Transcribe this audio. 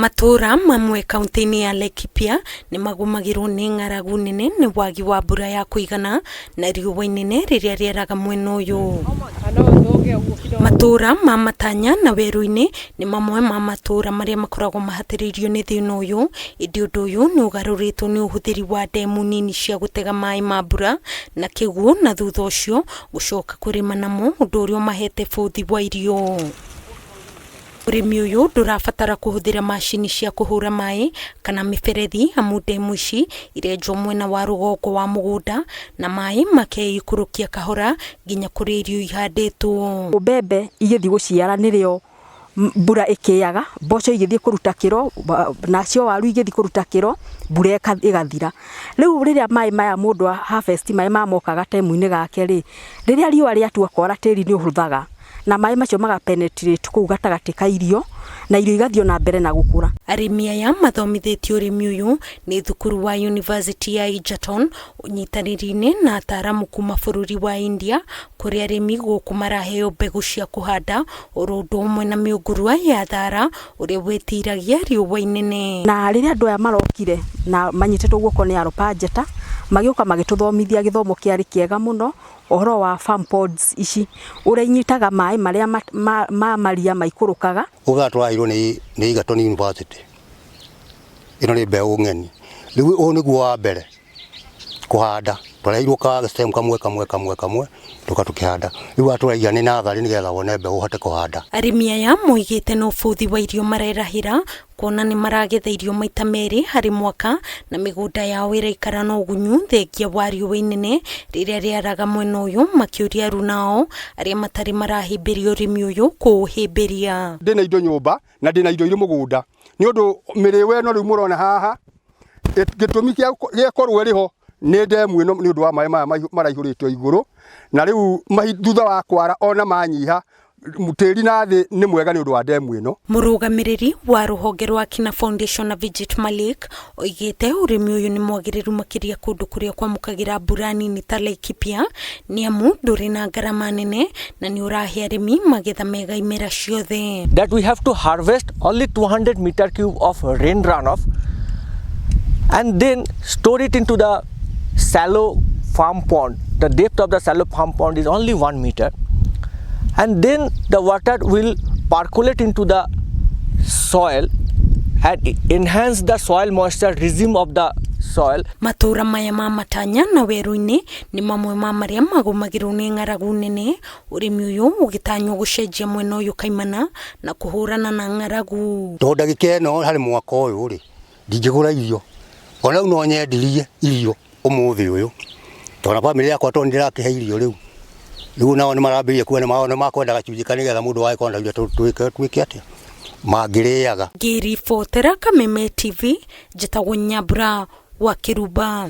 Matũũra mamwe kaunti-inĩ ya Laikipia nĩ magũmagĩrwo nĩ ng'aragu nene nĩ wagi wa mbura ya kũigana na riũa inene rĩrĩa rĩaraga mwena ũyũ. Matũũra ma Matanya na Werũ-inĩ nĩ mamwe ma matũũra marĩa makoragwo mahatĩrĩirio nĩ thĩna ũyũ, ĩndĩ ũndũ ũyũ nĩ ũgarũrĩtwo nĩ ũhũthĩri wa ndemu nini cia gũtega maĩ ma mbura na kĩguũ na thutha ũcio gũcoka kũrĩma namo ũndũ ũrĩa ũmahete bũthi wa irio. Ũrĩmi ũyũ ndũrabatara kũhũthĩra macini cia kũhũra maĩ kana mĩberethi amu ndemu ici irenjwo mwena wa rũgongo wa mũgũnda na maĩ makeikũrũkia kahora nginya kũrĩa irio ihandĩtwo. Mbembe igĩthiĩ gũciara nĩrĩo mbura ĩkĩaga, mboco igĩthiĩ kũruta kĩro, nacio waru igĩthiĩ kũruta kĩro, mbura ĩgathira. Rĩu rĩrĩa maĩ maya mũndũ harvest maĩ maya moka gatemu-inĩ gake rĩ, rĩrĩa riũa rĩatua kwara tĩri nĩ ũhũthaga na maĩ macio maga penetrate kũu gatagatĩ ka irio na irio igathiĩ na mbere na gũkũra. Arĩmi aya mathomithĩtio ũrĩmi ũyũ nĩ thukuru wa University ya Egerton ũnyitanĩri-inĩ na ataaramu kuma bũrũri wa India kũrĩa arĩmi gũkũ maraheo mbegũ cia kũhanda oro ũndũ ũmwe na mĩũngũrwa ya thara ũrĩa wĩtiragia riũa inene. Na rĩrĩa andũ aya marokire na manyitĩtwo guoko nĩ Aropa Njeta, magĩũka magĩtũthomithia gĩthomo kĩarĩ kĩega mũno ũhoro wa farm ponds ici ũrĩa inyitaga maĩ marĩa ma maria maikũrũkaga. Ũga tũraheirwo nĩ Egerton University. Ĩno nĩ mbeũ ng'eni. Rĩu ũyũ nĩguo wa mbere kũhanda. Twareheirwo ka stem kamwe kamwe kamwe kamwe tũka tũkĩhanda. Rĩu haha tũraiga nĩ natharĩ nĩgetha wone mbeũ ũhote kũhanda. Arĩmi aya moigĩte no bũthi wa irio marerahĩra kuona nĩ maragetha irio maita merĩ harĩ mwaka na mĩgũnda yao ĩraikara na ũgunyu thengia wa riũa inene rĩrĩa rĩaraga mwena ũyũ, makĩũria arunao arĩa matarĩ marahĩmbĩria ũrĩmi ũyũ kũũhĩmbĩria. Ndĩna indo nyũmba na ndĩna indo irĩ mũgũnda nĩ ũndũ mĩrĩo ĩno rĩu mũrona haha gĩtũmi gĩa korwo ĩrĩ ho nĩ ndemu ĩno nĩ ũndũ wa maĩ maya maraihũrĩtwo igũrũ na rĩu thutha wa kwara ona manyiha tĩri na thĩ nĩ mwega nĩ ũndũ wa ndemu ĩno. Mũrũgamĩrĩri wa rũhonge rwa Kina Foundation na Vijit Malik oigĩte ũrĩmi ũyũ nĩ mwagĩrĩru makĩria kũndũ kũrĩa kwamũkagĩra mbura nini ta Laikipia nĩ amu ndũrĩ na ngarama nene na nĩ ũrahe arĩmi magetha mega imera ciothe. That we have to harvest only 200 meter cube of rain runoff and then store it into the shallow farm pond. The depth of the shallow farm pond is only 1 meter, and then the water will percolate into the soil and enhance the soil moisture regime of the soil. Matũũra maya ma Matanya na Werũ-inĩ nĩ mamwe ma marĩa magũmagĩrwo nĩ ng'aragu nene, ũrĩmi ũyũ ũgĩtanywo gũcenjia mwena ũyũ kaimana na kũhũrana na ng'aragu. Tondũ ndagĩka ĩno harĩ mwaka ũyũ rĩ ndingĩgũra irio ona rĩu no nyendirie irio ũmũthĩ ũyũ tondũ na bamĩrĩ yakwa tondũ nĩndĩrakĩhe irio rĩu rĩu nao nĩ marambĩrĩria kuga nĩ makwenda gacunjĩ ka nĩgetha mũndũ wagĩkorwo na irio twĩke atĩa mangĩrĩaga. Ngĩribotera Kameme TV, njĩtagwo Nyambura wa Kĩrumba.